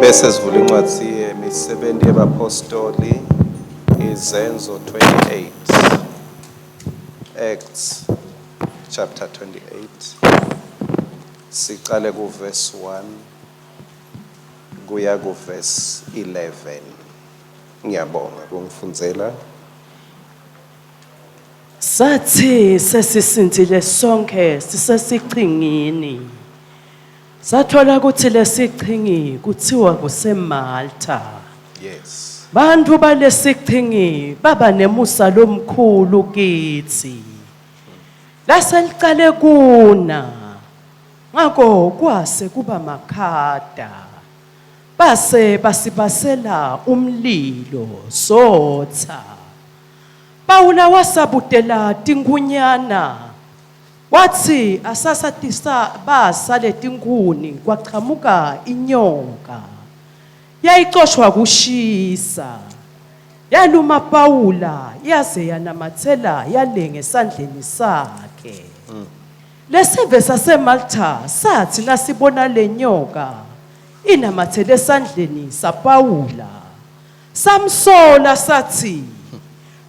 Bese sivula incwadi yemisebenzi yabapostoli, Izenzo 28. Acts chapter 28. Siqale ku verse 1 kuya ku verse 11. Ngiyabonga kungifundzela. Sathi sesisinzile sonke sisesichingini. Sathola ukuthi lesichingi kuthiwa kuseMalta. Yes. Bantu balesichingi baba nemusa lomkhulu kithi. Laselicale kuna. Ngakho kwase kuba makhada. Base basibasela umlilo sotha. Pawula wasabutela tinkunyana. Wathi asasatisa basa letinkuni kwachamuka inyoka. Yayicoshwa kushisa. Yaluma Pawula yaze yanamathela yalenge esandleni sakhe. Lesive saseMalta sathi nasibona lenyoka inamathele esandleni saPawula, samsola sathi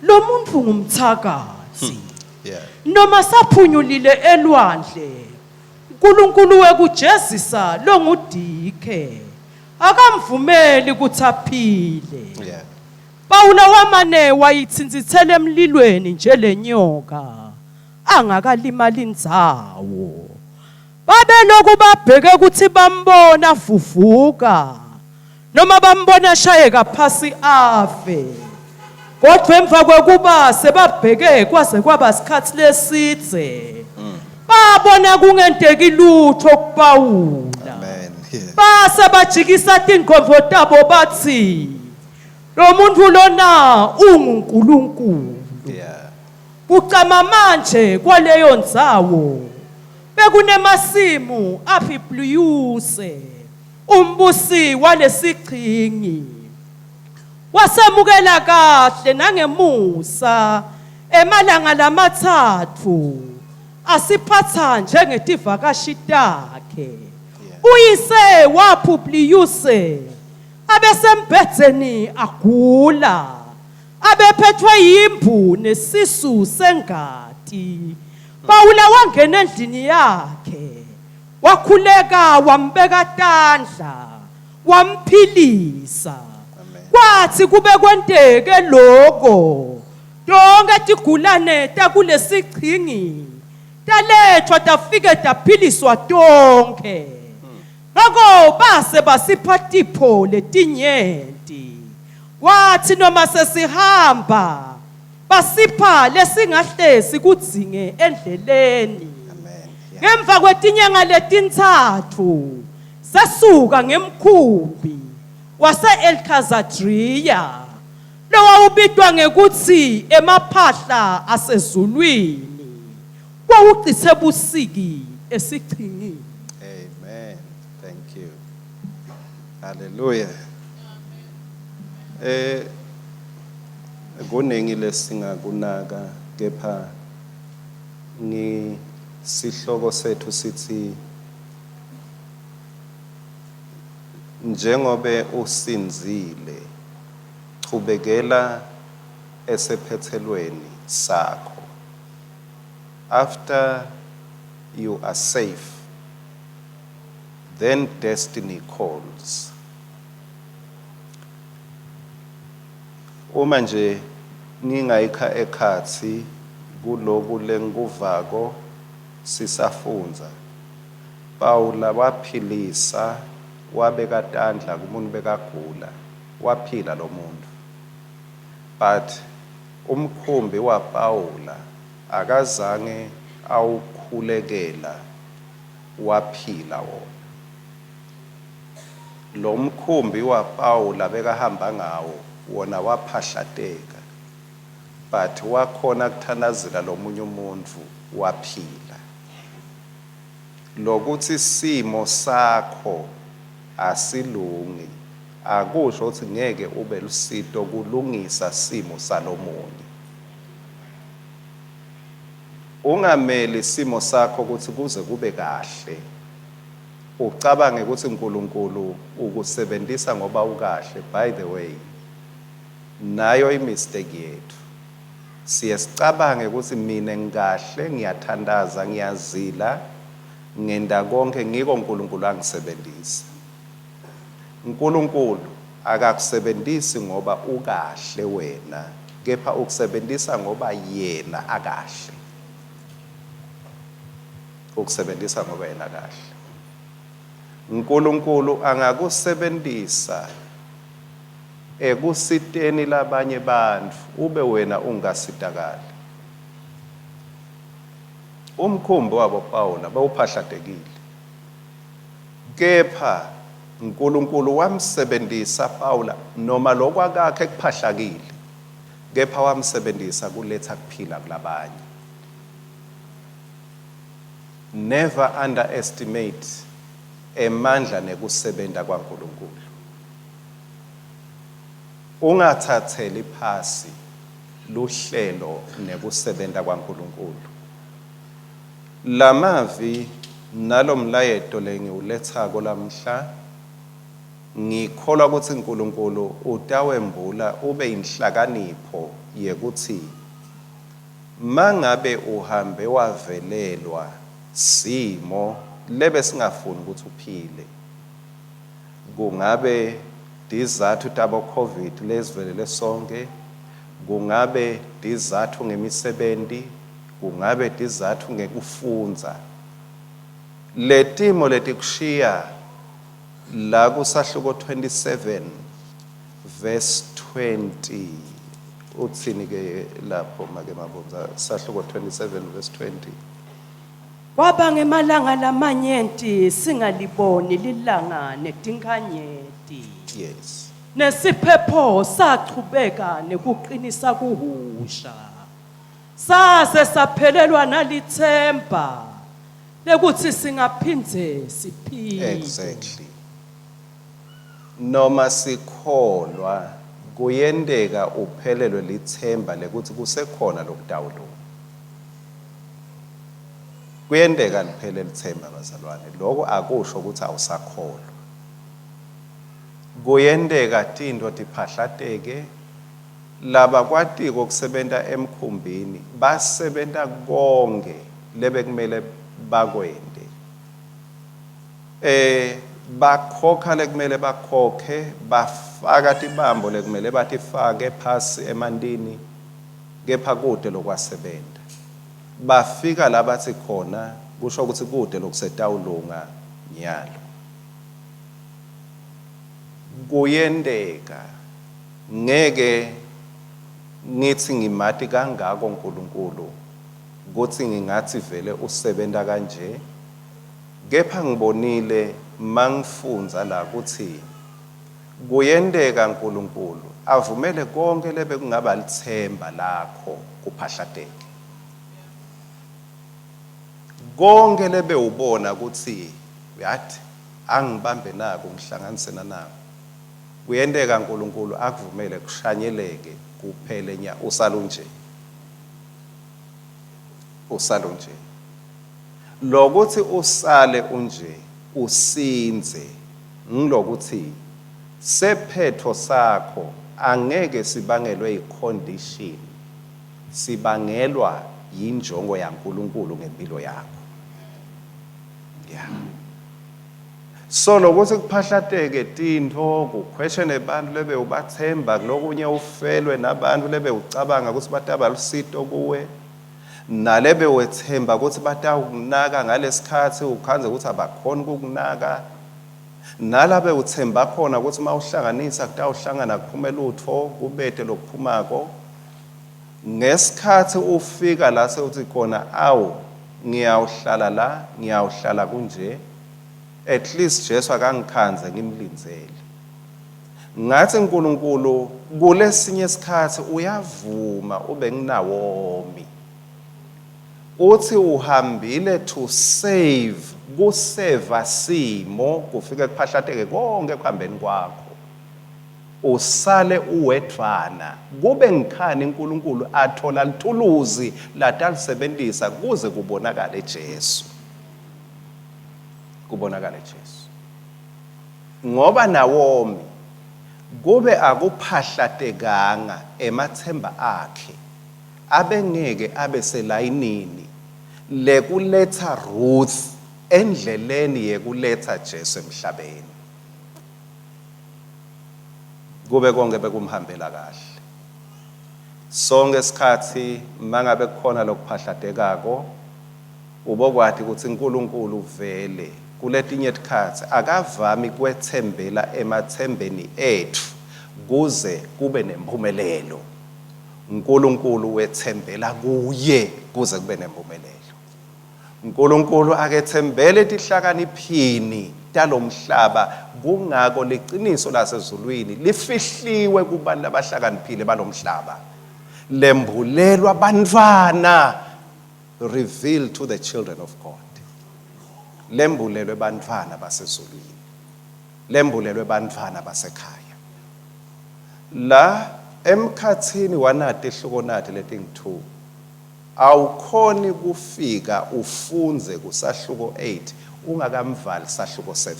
lo muntu ngumthakathi. Noma saphunyulile elwandle, uNkulunkulu wekujezisa longudike akamvumeli ukuthi aphile. Pawula wamane wayithinzithela emlilweni nje lenyoka angakalimali indzawo. Babeloku babheke ukuthi bambona fufuka noma bambona shayeka phasi afe. Kodwa emva kwekuba sebabheke kwaze kwaba sikhathi lesidze, babona kungenteki lutho kuPawula. Amen. Base bajikisa tingqondo tabo bathi lo muntu lona unguNkulunkulu. Kucama manje kwaleyo ndzawo bekunemasimu aPipliyuse umbusi walesichingi. Wasemukela kahle nangemusa emalanga lamathathu asiphatha njengetivakashi takhe. Uyise waPubliyuse abesembhedzeni agula, abephethwe yimbu nesisu sengati. Pawula wangena endlini yakhe, wakhuleka, wambeka tandla, wamphilisa. Kwathi kube kwenteke lokho, tonke tigulane takulesichingi talethwa tafike taphiliswa tonke. Ngakho base basipha tipho letinyenti. Kwathi noma sesihamba basipha lesingahle sikudzinge endleleni. Amen. Ngemva kwetinyanga letintsatfu sasuka ngemkhumbi wase Elkhazadriya lowawubitwa ngekuthi emaphahla asezulwini, wawucithe busiki esichingini. Amen. Thank you. Hallelujah. Kuningi lesingakunaka, kepha ngisihloko sethu sithi njengobe usinzile chubekela esephethelweni sakho. After you are safe, then destiny calls. Uma nje ngingayikha ekhatsi kuloku lengikuvako sisafundza, Pawula waphilisa, wabeka tandla kumuntu bekagula, waphila lo muntu. But umkhumbi waPawula akazange awukhulekela, waphila wona. Lo mkhumbi waPawula bekahamba ngawo wona waphahlateka, but wakhona kuthandazela lomunye umuntu waphila. Lokuthi simo sakho asilungi akusho ukuthi ngeke ube lusito kulungisa simo salomunye. Ungameli simo sakho ukuthi kuze kube kahle Ucabange ukuthi uNkulunkulu ukusebenzisa ngoba ukahle. By the way, nayo imistake yethu, siye sicabange ukuthi mina ngikahle, ngiyathandaza, ngiyazila, ngenda konke, ngiko uNkulunkulu angisebenzisa. uNkulunkulu akakusebenzisi ngoba ukahle wena, kepha ukusebenzisa ngoba yena akahle. Ukusebenzisa ngoba yena kahle. uNkulunkulu angakusebenzisa ekusiteni labanye bantfu ube wena ungasitakali. Umkhumbi wabo Pawula bewuphahlatekile, kepha uNkulunkulu wamsebenzisa Pawula noma lokwakakhe kuphahlakile, kepha wamsebenzisa kuletha kuphila kulabanye. Never underestimate emandla nekusebenta kwaNkulunkulu. Ungathatheli phasi luhlelo nekusebenta kwaNkulunkulu. Lamavi nalomlayeto lengiwulethako lamhla, ngikholwa ukuthi uNkulunkulu utawembula ube inhlakanipho yekuthi mangabe uhambe wavelelwa simo lebe singafuni ukuthi uphile, kungabe tizathu tabo COVID lezivelele sonke, kungabe tizathu ngemisebenzi, kungabe tizathu ngekufundza, letimo letikushiya la kusahluko 27 verse 20. Uthini ke lapho make Mabonza? Sahluko 27 verse 20. Kwaba ngemalanga lamanyenti singaliboni lilanga netinkhanyeti. Yes. Nesiphepho sachubeka nekuqinisa kuhusha. Sase saphelelwa nalithemba lekuthi singaphindze siphile. Exactly. Noma sikholwa, kuyenteka uphelelwe lithemba lekuthi kusekhona lokutawulunga. Kuyenteka liphele lithemba, bazalwane. Lokho akusho ukuthi awusakholwa. Kuyenteka tinto tiphahlateke. Laba kwatiko kusebenta emkhumbini basebenta konke lebekumele bakwente, bakhokha lekumele bakhokhe, bafaka tibambo lekumele batifake phasi emantini, kepha kude lokwasebenta. Bafika la bathi khona kusho ukuthi kude lokusetawulunga nyalo. Kuyenteka, ngeke ngithi ngimati kangako uNkulunkulu kuthi ngingathi vele usebenta kanje, kepha ngibonile mangifundza la kuthi kuyenteka uNkulunkulu avumele konke lebe kungaba lithemba lakho kuphahlateke. Konke lebe ubona ukuthi uyathi angibambe nako ngihlanganise nako, kuyenteka uNkulunkulu akuvumele kushanyeleke kuphele nya, usalunje, usalunje. Lokuthi usale unje usinze ngilokuthi sephetho sakho angeke sibangelwe icondition, sibangelwa yinjongo yaNkulunkulu ngempilo yakho. Yeah. So lokuthi kuphahlateke tintfo, kukhweshene abantu lebe ubathemba, kulokunye ufelwe nabantu lebe ucabanga ukuthi bataba lusito kuwe, nalebe wethemba ukuthi batawukunaka ngalesikhathi ukhandze ukuthi abakhoni kukunaka, nalabe uthemba khona ukuthi mawuhlanganisa kutawuhlangana kuphume lutho, kubete lokuphumako. Ngesikhathi ufika la sewuthi khona awu ngiyawuhlala la, ngiyawuhlala kunje, at least Jesu akangikhandze ngimlindzele. Ngathi uNkulunkulu kulesinye isikhathi uyavuma ube nginawomi, uthi uhambile to save, kuseva simo kufike kuphahlateke konke ekuhambeni kwakho, usale uwedvwana, kube ngikhani uNkulunkulu athola lithuluzi latalisebenzisa kuze kubonakale Jesu, kubonakale Jesu. Ngoba Nawomi kube akuphahlatekanga emathemba akhe, abengeke abe selayinini lekuletha Ruth endleleni yekuletha Jesu emhlabeni. Kube konke bekumhambela kahle. Sonke isikhathi mangabe kukhona lokuphahladekako, ubokwati ukuthi uNkulunkulu vele kuletinye tikhatsi akavami kwethembela emathembeni ethu kuze kube nempumelelo. uNkulunkulu wethembela kuye kuze kube nempumelelo. uNkulunkulu akethembele tihlakaniphini talomhlaba, kungako liqiniso lasezulwini lifihliwe kubantu abahlakaniphile balomhlaba, lembulelwa bantwana, revealed to the children of God, lembulelwe bantwana basezulwini, lembulelwe bantwana basekhaya. La emkhathini wanati ihlukonati letingu-2, awukhoni kufika ufunze kusahluko 8 ungakamvali sahluko 7,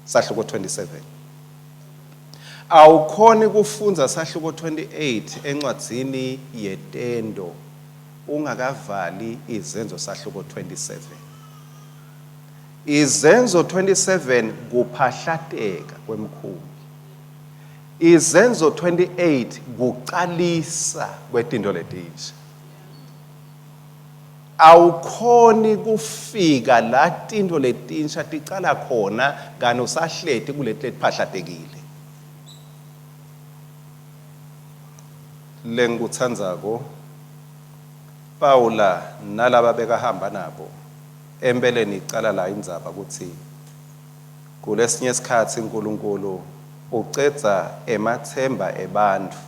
sahluko 27. Awukhoni kufunza sahluko 28 encwadzini yetendo ungakavali izenzo sahluko 27. Izenzo 27 kuphahlateka kwemkhumbi, izenzo 28 kucalisa kwetinto letinsha. Awukhoni kufika la tinto letinsha ticala khona kani usahleti kuleti letiphahlatekile. Lengikutsandzako, Pawula nalaba bekahamba nabo empeleni icala la indzaba kutsi kulesinye isikhatsi uNkulunkulu ucedza emathemba ebantfu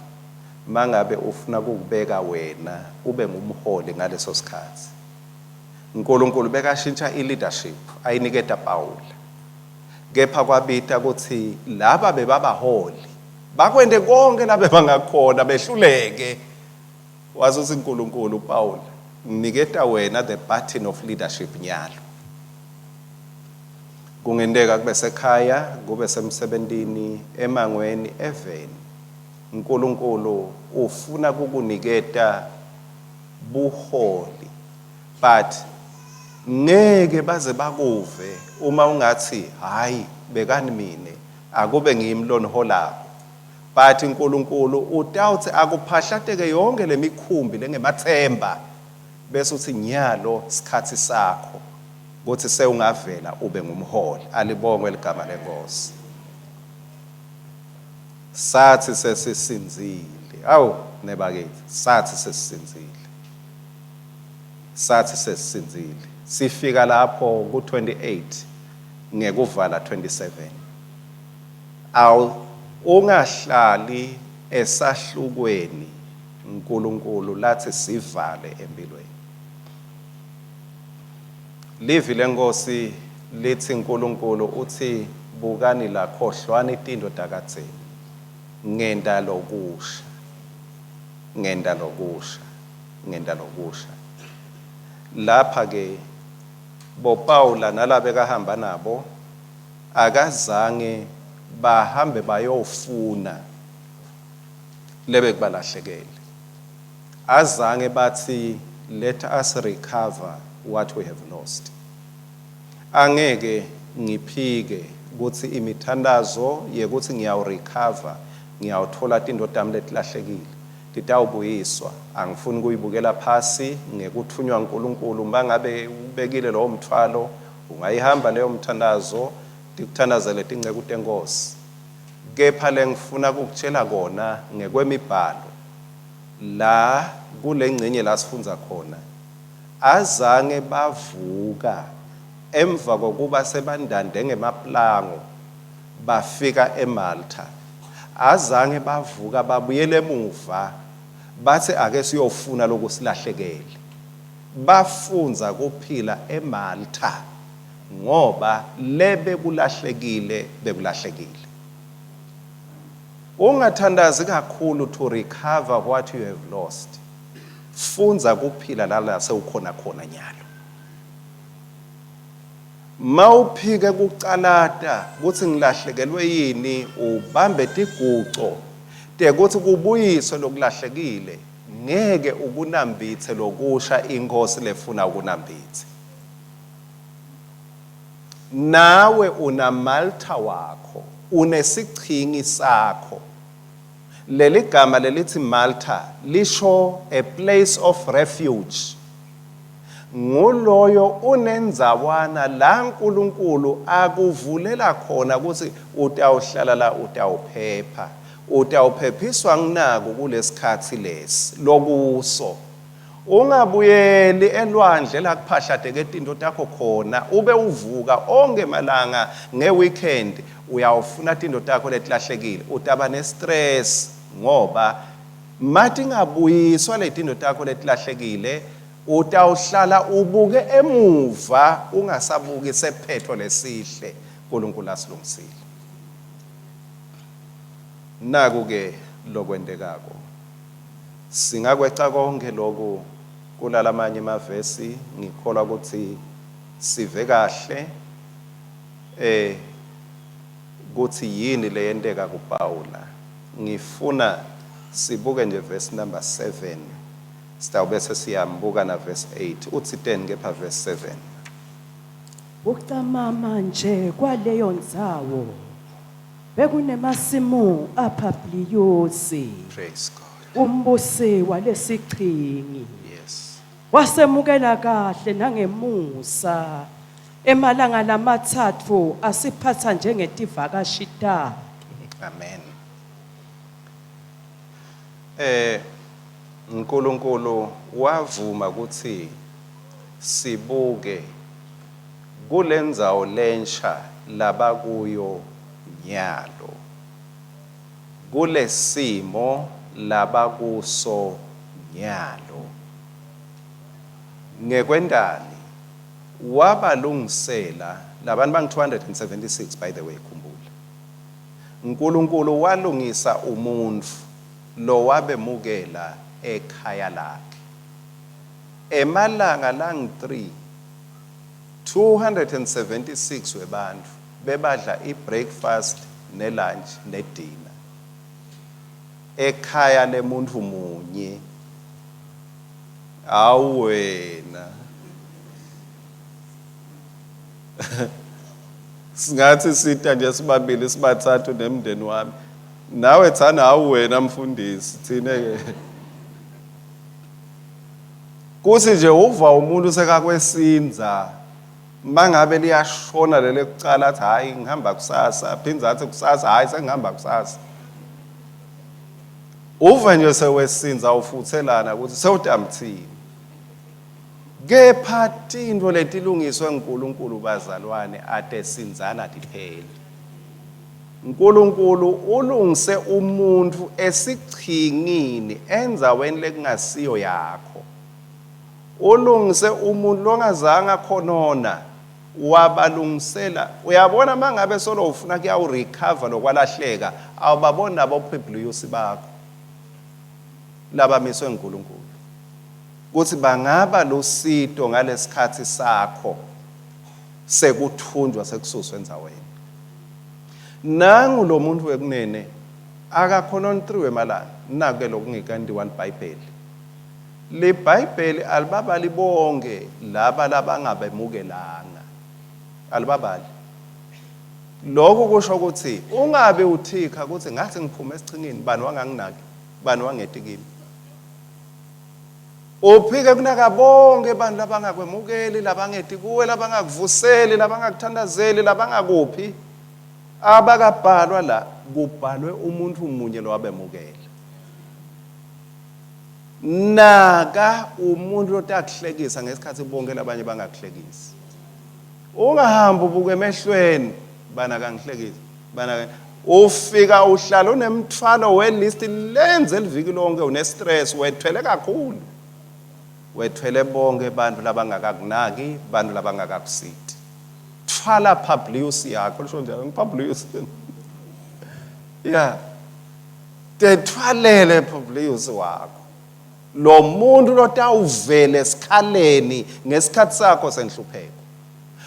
mangabe ufuna kukubeka wena ube ngumholi ngaleso sikhatsi. uNkulunkulu bekashintsha i-leadership ayiniketa Pawula, kepha kwabita kutsi laba bebabaholi bakwente konke labe bangakhona behluleke. Wazi uthi uNkulunkulu, Pawula, nginiketa wena the button of leadership nyalo. Kungenteka kube sekhaya, kube semsebentini, emangweni, eveni. uNkulunkulu ufuna kukuniketa buholi, but ngeke baze bakuve uma ungathi hayi bekani mine akube ngimi loniholako. But uNkulunkulu utawuthi akuphahlateke yonke lemikhumbi lengemathemba, bese uthi nyalo sikhatsi sakho kuthi sewungavela ube ngumholi. Alibongwe ligama lenkosi. Sathi sesisindzile, awu nebakithi, sathi sesisindzile, sathi sesisindzile, sifika lapho ku-28 ngekuvala 27. Awu ungahlali esahlukweni uNkulunkulu lathi sivale empilweni. Livi lenkosi lithi uNkulunkulu uthi bukani la, khohlwani tinto takadzeni, ngenta lokusha, ngenta lokusha, ngenta lokusha. Lapha ke boPawula nalabekahamba nabo akazange bahambe bayofuna lebekubalahlekele. Azange bathi let us recover what we have lost. Angeke ngiphike kutsi imithandazo yekuthi ngiyawurecover, ngiyawuthola tinto tami letilahlekile titawubuyiswa, angifuni kuyibukela phasi ngekuthunywa uNkulunkulu. Mangabe ubekile lowo mthwalo, ungayihamba leyo mthandazo, tikuthandazele tinceku tenkosi. Kepha lengifuna kukutshela kona ngekwemibhalo la kulengcenye la sifundza khona, azange bavuka emva kokuba sebandande ngemaplango bafika eMalta. Azange bavuka babuyele emuva bathi ake siyofuna lokusilahlekele. Bafundza kuphila eMalta ngoba lebe kulahlekile bekulahlekile. Ungathandazi kakhulu to recover what you have lost. Fundza kuphila la sewukhona khona nyalo. Mawuphike kucalata kutsi ngilahlekelwe yini, ubambe tiguco tekutsi kubuyiswe lokulahlekile, ngeke ukunambitse lokusha iNkhosi lefuna ukunambitse. Nawe unaMaltha wakho, unesichingi sakho. Leli gama lelithi Malta lisho a place of refuge. Nguloyo unendzawana la Nkulunkulu akuvulela khona ukuthi utawuhlala la, utawuphepha. Utawuphephiswa nginaku kulesikhatsi lesi lokuso. Ungabuyeli elwandle la kuphahlateke tinto takho khona, ube uvuka onke malanga nge-weekend uyawufuna tinto takho letilahlekile, utaba ne-stress ngoba matingabuyiswa letinto takho letilahlekile utawuhlala ubuke emuva ungasabuki sephetho lesihle uNkulunkulu asilungisile. Naku ke lokwentekako. Singakweca konke loku kulalamanye emavesi, ngikholwa ukuthi sive kahle ukuthi yini leyenteka kuPawula. Ngifuna sibuke nje verse number 7, sitawubese siyambuka na verse 8. Uthi 10 kepha verse 7. Ucamama nje kwaleyo ndzawo bekunemasimu aPabliyosi, Praise God. umbusi walesichingi. Yes. Wasemukela kahle nangemusa emalanga lamathathu asiphatha njengetivakashi takhe. Amen. uNkulunkulu wavuma ukuthi sibuke kulendzawo lensha labakuyo nyalo, kulesimo labakuso nyalo. Ngekwentani wabalungisela labantu bang 276, by the way, khumbula uNkulunkulu walungisa umuntu lowabemukela ekhaya lakhe emalanga lang 3. 276 webantfu bebadla i-breakfast ne-lunch ne-dinner ekhaya lemuntu munye. Awena singathi sita nje sibabili sibathathu nemndeni wami, nawe thana awuwena mfundisi, thine ke kuthi nje uva umuntu sekakwesinza mangabe liyashona lele kucala athi hayi ngihamba kusasa, phindze athi kusasa hayi sengihamba kusasa. Uva nje sewesinza ufuthelana ukuthi sewutamthini. Kepha tintfo letilungiswe nguNkulunkulu bazalwane atesinzana tipheli. uNkulunkulu ulungise umuntu esichingini endzaweni lekungasiyo yakho. Ulungise umuntu longazange akhonona, wabalungisela. Uyabona mangabe solo ufuna kuyawu-recover lokwalahleka, awubaboni nabo Publius bakho labamiswe nguNkulunkulu kuthi bangaba lusito ngalesikhathi sakho sekuthunjwa sekususwa endzaweni. Nangu lo muntu wekunene akakhononi 3 wemalanga. Naku-ke lokungekantiwa liBhayibheli. LiBhayibheli alibabali bonke laba labangabemukelanga, alibabali. Lokhu kusho ukuthi ungabe uthikha ukuthi ngathi ngiphume esichingini bani wanganginaki, bani wangeti kimi. Uphike kunaka bonke abantu labangakwemukeli, labangeti kuwe, labangakuvuseli, labangakuthandazeli, labangakuphi. Abakabhalwa la, kubhalwe umuntu munye lowabemukela. Naka umuntu lotakuhlekisa ngesikhathi bonke labanye bangakuhlekisi. Ungahambi ubuke emehlweni bana kangihlekisi, bana ufika uhlala unemthwalo welist lenze liviki lonke, une stress, wethwele kakhulu. Wethwele bonke abantu labangakakunaki, abantu labangakakusiti. Thwala Publius yakho, lisho njalo Publius. Yeah. Tethwalele Publius wakho. Lo muntu lotawuvele esikhaleni ngesikhathi sakho senhlupheko.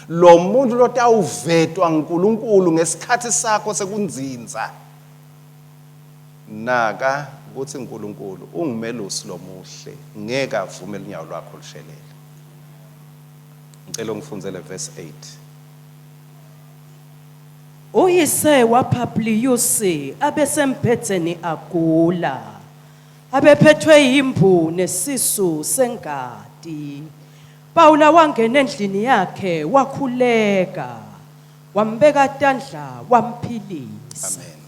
Lo muntu lotawuvetwa nguNkulunkulu ngesikhathi sakho sekunzinza. Naka ukuthi uNkulunkulu ungumelusi lomuhle, ngeke avume lunyawo lwakho lushelele. Ngicela ungifundzele verse 8. Uyise waPablius abesembhedzeni agula. Abephethwe yimbu nesisu sengati. Pawula wangena endlini yakhe wakhuleka. Wambeka tandla wamphilisa. Amen.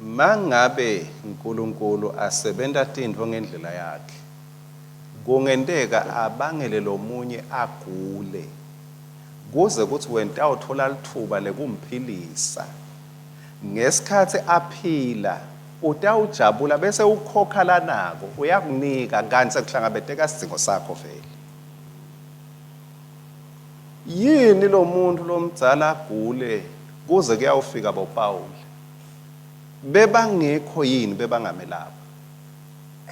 Mangabe uNkulunkulu asebenta tintfo ngendlela yakhe, kungenteka abangele lomunye agule kuze kuthi wena uthola lithuba lekumphilisa. Ngesikhathi aphila utawujabula bese ukhokha lanako uyakunika kanti sekuhlangabeteka sidzingo sakho vele. Yini lo muntu lomdzala agule kuze kuyawufika boPawula? Bebangekho yini bebangamelapha?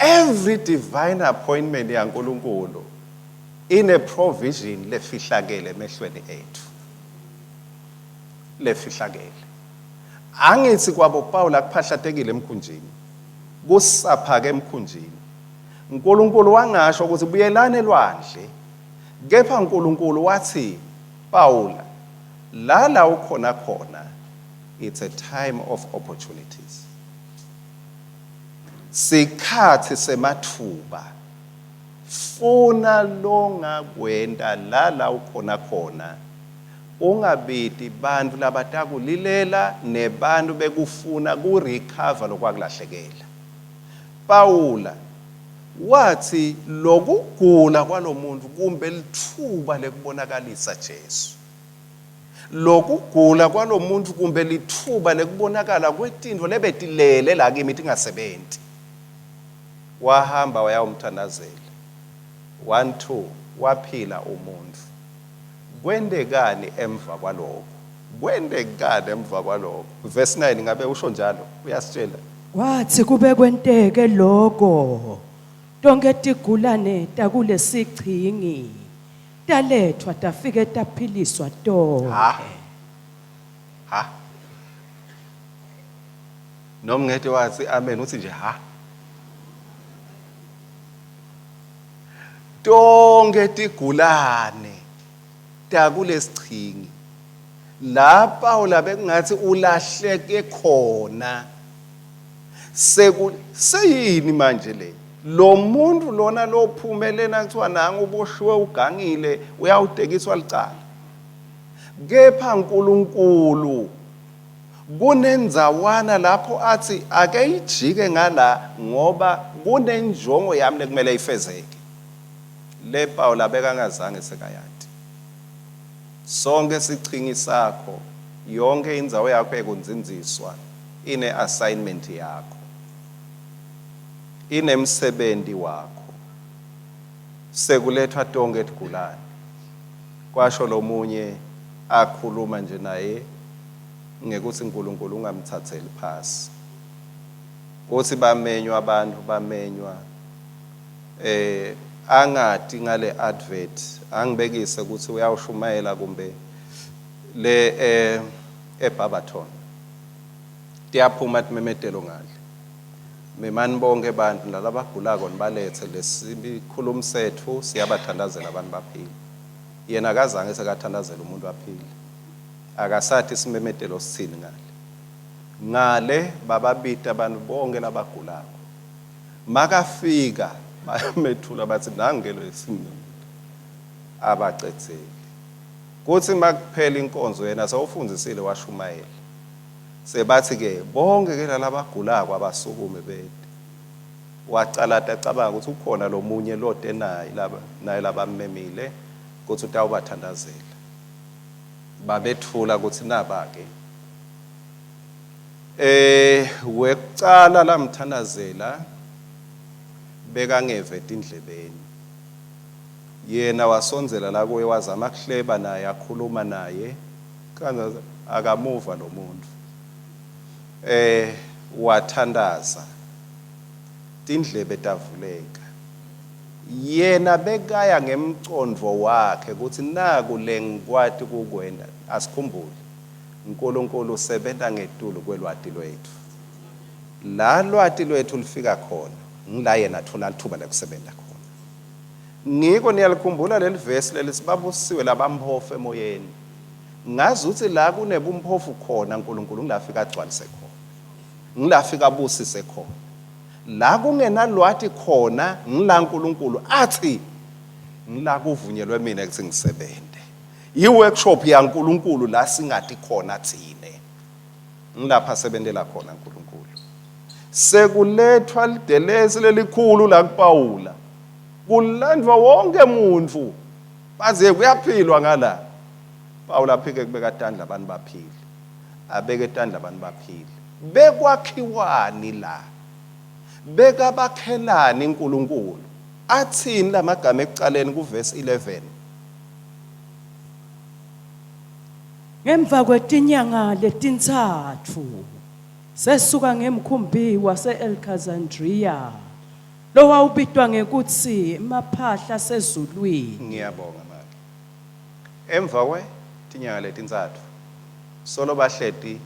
Every divine appointment yaNkulunkulu ine provision lefihlakele emehlweni ethu, lefihlakele. Angithi kwabo Paul kuphahlatekile emkhunjini, kusaphake emkhunjini. uNkulunkulu wangasho ukuthi buyelane elwandle, kepha uNkulunkulu wathi Paula, la ukhona khona, it's a time of opportunities. Sikhathi semathuba. Funa longakwenta la ukhona khona. Ungabiti bantu labatakulilela nebantu bekufuna kurecover lokwakulahlekela. Paula wathi lokugula kwalomuntu kumbe lithuba lekubonakalisa Jesu. Lokugula kwalomuntu kumbe lithuba lekubonakala kwetintfo lebetilele la kimi tingasebenti. Wahamba wayawumthandazela. 1 2 waphila umuntu. Kwentekani emva kwalokho? Kwentekani emva kwalokho? Verse 9 ngabe usho njalo, uyasitshela. Kwathi kube kwenteke lokho, tonke tigulane takulesichingi talethwa tafike taphiliswa tonke. Ha. Ha. Noma ngeke wathi amen, uthi nje ha. Tonke tigulane takulesichingi la Paula bekungathi ulahleke khona, seyini manje le lo muntu lona lophumelena kuthiwa nangu uboshiwe ugangile uyawutekiswa licala, kepha uNkulunkulu kunendzawana lapho athi ake ijike ngala ngoba kunenjongo yami lekumele ifezeke. Le Paula bekangazange sekayati. Sonke sichingi sakho, yonke indzawo yakho ekunzinziswa ine assignment yakho, inemsebenzi wakho. Sekulethwa tonke tigulane, kwasho lomunye akhuluma nje naye ngekuthi uNkulunkulu ungamthatheli phasi. Uthi bamenywa abantu, bamenywa angati ngale advert, angibekise ukuthi uyawushumayela kumbe le eBarberton. Tiyaphuma timemetelo ngale, memani bonke abantu nalabagulako nibalethe lesikhulumi sethu, siyabathandazela abantu baphile. Yena akazange sekathandazela umuntu aphile, akasathi isimemetelo sithini ngale. Ngale bababita abantu bonke labagulako, makafika bayamethula bathi nange lo esimnini, abacedzeli. Kuthi makuphela inkonzo yena sewufundzisile washumayela, sebathi ke bonke ke lalabagulako abasukume bede. Wacala acabanga ukuthi ukhona lomunye lote naye laba naye labamemile ukuthi utawubathandazela. Babethula ukuthi naba ke wekucala lamthandazela bekangeve tindlebeni. Yena wasondzela la kuye wazama kuhleba naye akhuluma naye, kanza akamuva lo muntu. Wathandaza, tindlebe tavuleka. Yena bekaya ngemcondvo wakhe ukuthi naku lengikwati kukwenta. Asikhumbule, uNkulunkulu usebenta ngetulu kwelwati lwetfu. La lwati lwethu lufika khona, ngila yena athola lithuba lekusebenta khona. Ngiko niyalikhumbula leli vesi leli, sibabusiwe labamphofu emoyeni. Ngazi ukuthi la kunebumphofu khona, uNkulunkulu ngilafika agcwalise khona, ngilafika abusise khona. La kungenalwati khona, ngila uNkulunkulu athi ngila kuvunyelwe mina ukuthi ngisebenze. I-workshop yaNkulunkulu la singati khona thine, ngilapha asebentela khona uNkulunkulu. Sekulethwa lidelesi lelikhulu la kuPawula, kulandvwa wonke muntu, baze kuyaphilwa ngala. Pawula aphike kubeka tandla, abantu baphile, abeke tandla, abantu baphile. Bekwakhiwani la? Bekabakhelani uNkulunkulu? Athini lamagama ekucaleni kuvesi 11? Ngemva kwetinyanga letintsatfu sesuka ngemkhumbi wase-Alexandria lowawubitwa ngekutsi Maphahla sezulwini. Ngiyabonga make. Emva kwe tinyanga letintsatfu solo bahleti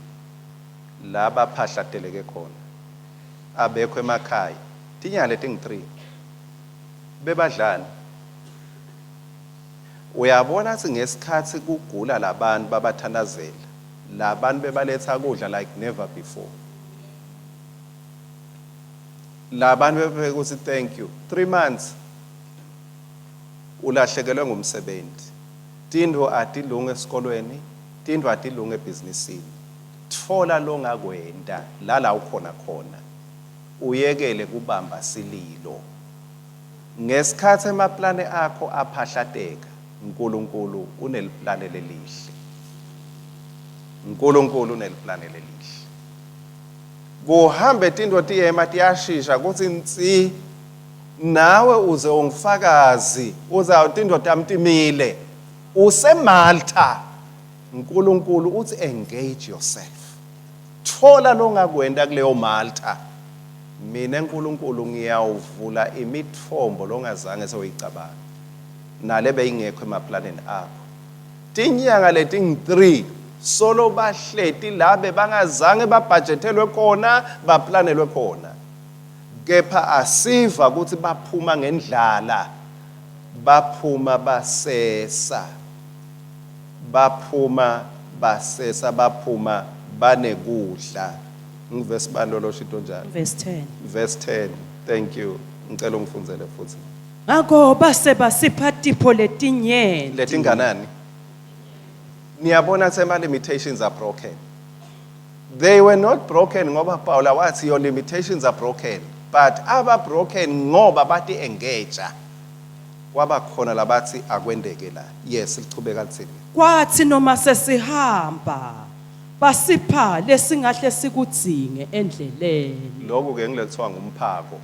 la baphahlateleke khona, abekho emakhaya. Tinyanga letingu-3 bebadlani? Uyabona kutsi ngesikhatsi kugula labantu babathandazela, labantu bebaletha kudla like never before. Labantu bebefike ukuthi thank you. 3 months ulahlekelwe ngumsebenzi, tintfo atilunge esikolweni, tintfo atilunge ebhizinisini. Tfola longakwenta lala ukhona khona, uyekele kubamba sililo. Ngesikhatsi emaplane akho aphahlateka, uNkulunkulu uneliplane lelihle. uNkulunkulu uneliplane lelihle. Kuhambe tintfo tiyema tiyashisha kutsi nsi, nawe uze ungifakazi uza tintfo tami timile. UseMalta, uNkulunkulu uthi engage yourself. Thola longakwenta kuleyo Malta. Mina uNkulunkulu ngiyawuvula imitfombo longazange sewuyicabanga, nale beyingekho emaplaneni akho. Tinyanga letingu-3 solo bahleti labe bangazange babhajethelwe khona, baplanelwe khona, kepha asiva ukuthi baphuma ngendlala, baphuma basesa, baphuma basesa, baphuma banekudla. Ngivesi bani lolo shito njalo? Verse 10. Verse 10. Thank you. Ngicela ungifundzele futhi. Ngako base basipha tipho letinyenti. Letinganani? Niyabona ukuthi ama limitations are broken. They were not broken ngoba Paula wathi your limitations are broken, but aba broken ngoba bati engage. Kwaba khona labathi akwendeke la. Yes, lichubeka lithini? Kwathi noma sesihamba basipha lesingahle sikudzinge endleleni. Lokhu ke ngilekuthiwa ngumphako.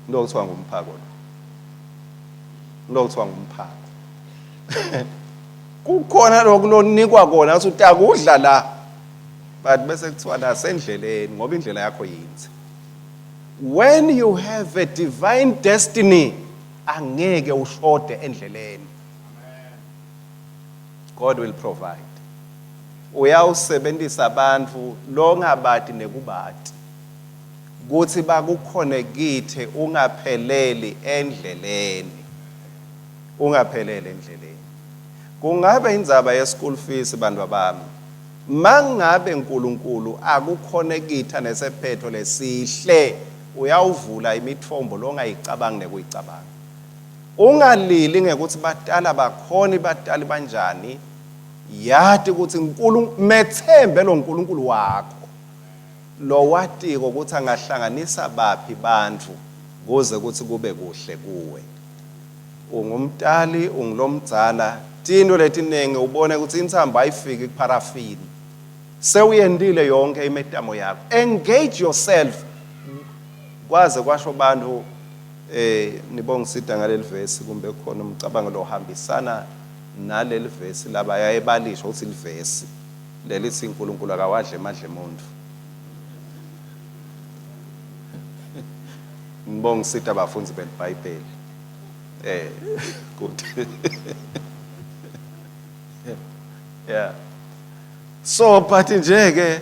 Lokhu kuthiwa ngumphako lo. Lokhu kuthiwa ngumphako. Kukhona lokhu lonikwa kona ukuthi utakudla la, but bese kuthiwa nasendleleni ngoba indlela yakho yinhle. When you have a divine destiny, angeke ushode endleleni. God will provide. Uyawusebenzisa abantu longabati nekubati kuthi bakuconnecte, ungapheleli endleleni, ungapheleli endleleni. Kungabe indzaba ye school fees, bantu bami, mangabe uNkulunkulu akuconnecta nesephetho lesihle, uyawuvula imitfombo longayicabangi nekuyicabanga. Ungalili ngekuthi batala bakhona, batali banjani. Yati ukuthi uNkulunkulu, methembe lo nkulunkulu wakho lowatiko ukuthi angahlanganisa baphi bantfu kuze kuthi kube kuhle kuwe. Ungumtali, ungulomdzala, tintfo letiningi ubone ukuthi intsambo ayifiki kupharafini. Sewuyentile yonke imetamo yakho. Engage yourself. Kwaze kwasho bantfu, nibongisida ngaleli vesi, kumbe khona umcabango lohambisana naleli vesi labayaye balisho ukuthi livesi lelithi uNkulunkulu akawadle emadle emuntu. Ngibongisita abafundi beBhayibheli. Good. Yeah. So but nje ke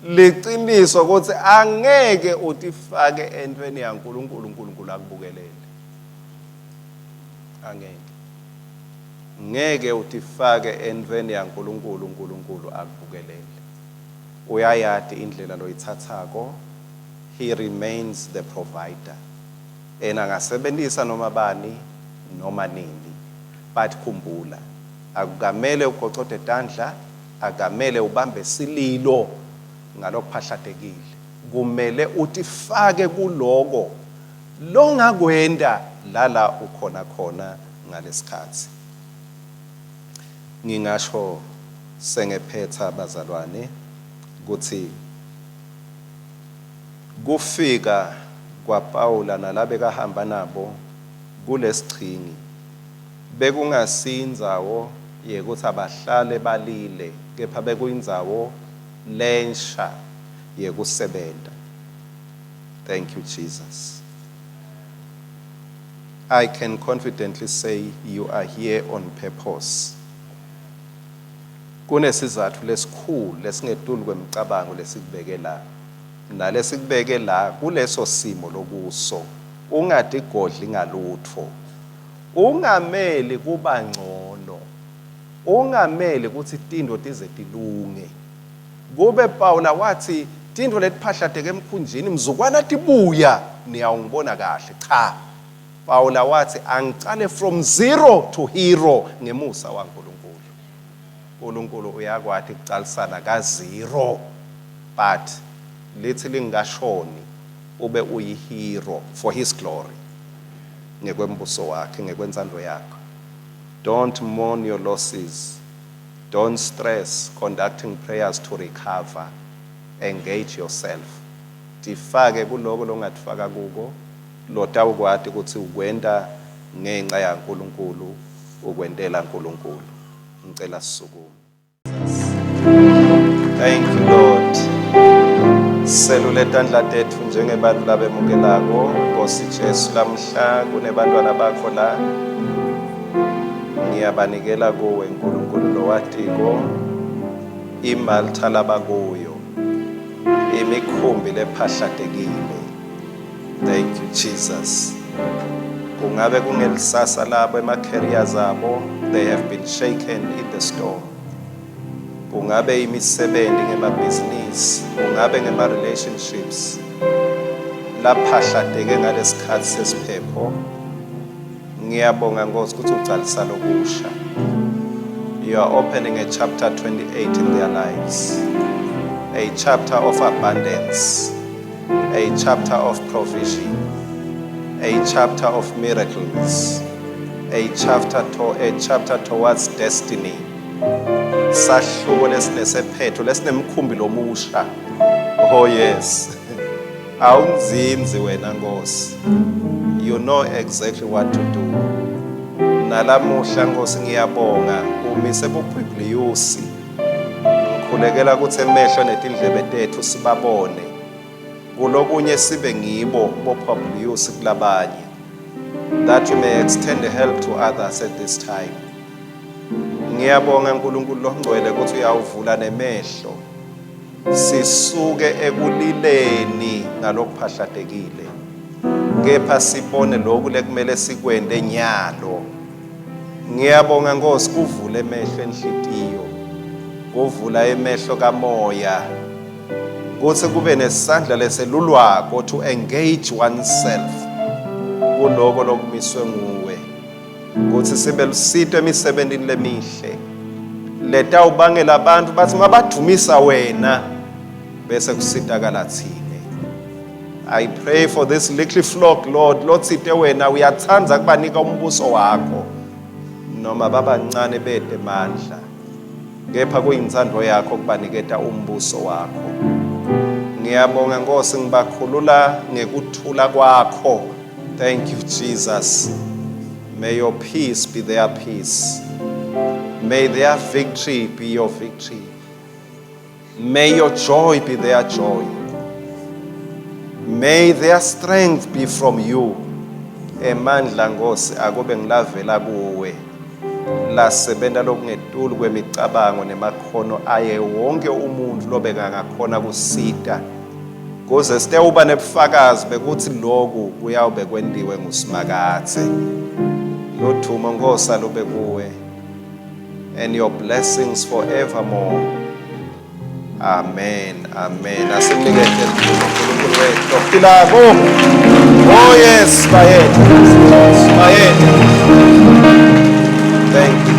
liqiniso ukuthi angeke utifake entweni yaNkulunkulu uNkulunkulu akubukelele. Angeke. Ngeke utifake entweni yaNkulunkulu uNkulunkulu akubukelele. Uyayati indlela loyithathako. He remains the provider. Ena angasebenzisa noma bani noma nini. But khumbula, akukamele ugocode tandla, akamele ubambe sililo ngalokuphahlatekile. Kumele utifake kuloko longakwenda lala ukhona khona ngalesikhathi. Ngingasho sengephetha bazalwane ukuthi kufika kwaPaula nalabekahamba nabo kulesichingi bekungasindzawo yekuthi abahlale balile, kepha bekuyindzawo lensha yekusebenta. Thank you, Jesus. I can confidently say you are here on purpose. Kunesizathu lesikhulu lesingetulu kwemicabango lesikubeke la. Nalesikubeke la kuleso simo lokuso. Ungatigodli ngalutho. Ungameli kuba ngcono. Ungameli ukuthi tintfo tize tilunge. Kube Paula wathi tintfo letiphahlateke emkhunjini mzukwana tibuya niyawungibona kahle. Cha. Paula wathi angicale from zero to hero ngemusa waNkulunkulu. uNkulunkulu uyakwati kucalisana ka zero, but lithi lingashoni ube uyi hero for his glory, ngekwembuso wakhe, ngekwentsando yakhe. Don't mourn your losses. Don't stress conducting prayers to recover. Engage yourself. Tifake kuloko longatifaka kuko, lotawukwati ukuthi ukwenta ngenxa yaNkulunkulu, ukwentela uNkulunkulu. Ngicela sisukume. Thank you, Lord. Selule tandla tethu njengebantu labemukelako. Nkosi Jesu, lamhla kunebantwana bakho la. Ngiyabanikela kuwe Nkulunkulu lowatiko iMaltha labakuyo, imikhumbi lephahlatekile. Thank you, Jesus. Kungabe kungelisasa labo, ema-careers abo, they have been shaken in the storm. Kungabe imisebenzi ngemabhizinisi, kungabe ngema-relationships laphahlateke ngalesikhathi sesiphepho. Ngiyabonga Nkosi ukuthi ucalisa lokusha. You are opening a chapter 28 in their lives, a chapter of abundance, a chapter of provision, a chapter of miracles, a chapter towards destiny. Sahluko lesinesephetho lesinemkhumbi lomusha. Oh yes. Awunzinzi wena Nkosi. You know exactly what to do. Nalamuhla Nkosi ngiyabonga umise buPublius. Ngikhulekela ukuthi emehlo netindlebe tethu sibabone. Kulokunye sibe ngibo boPublius kulabanye. That you may extend help to others at this time. Ngiyabonga uNkulunkulu longcwele ukuthi uyawuvula nemehlo. Sisuke ekulileni ngalokuphahlatekile. Kepha sibone lokhu lekumele sikwente nyalo. Ngiyabonga Nkosi kuvula emehlo enhlitiyo. Kuvula emehlo kamoya. Kuthi kube nesandla leselulwako to engage oneself kuloko lokumiswe nguwe. Kuthi sibe lusito emisebentini lemihle letawubangela abantu bathi mabadumisa wena bese kusitakala thine. I pray for this little flock, Lord, lotsite wena uyatsandza kubanika umbuso wakho noma babancane bete mandla, kepha kuyintsandvo yakho kubaniketa umbuso wakho. Ngiyabonga Nkosi, ngibakhulula ngekuthula kwakho. Thank you, Jesus. May your peace be their peace. May their victory be your victory. May your joy be their joy. May their strength be from you. Emandla Nkosi akube ngilavela kuwe. Lasebenta lokungetulu kwemicabango nemakhono aye wonke umuntu lobekangakhona kusita. Kuze sitewuba nebufakazi bekuthi loku kuyawube kwentiwe nguSimakadze. Lothumo Nkosi alube kuwe and your blessings forevermore. Amen. Amen. Asimnikete uNkulunkulu wethu ophilako. Oh yes, bayethu. Bayethu. Thank you.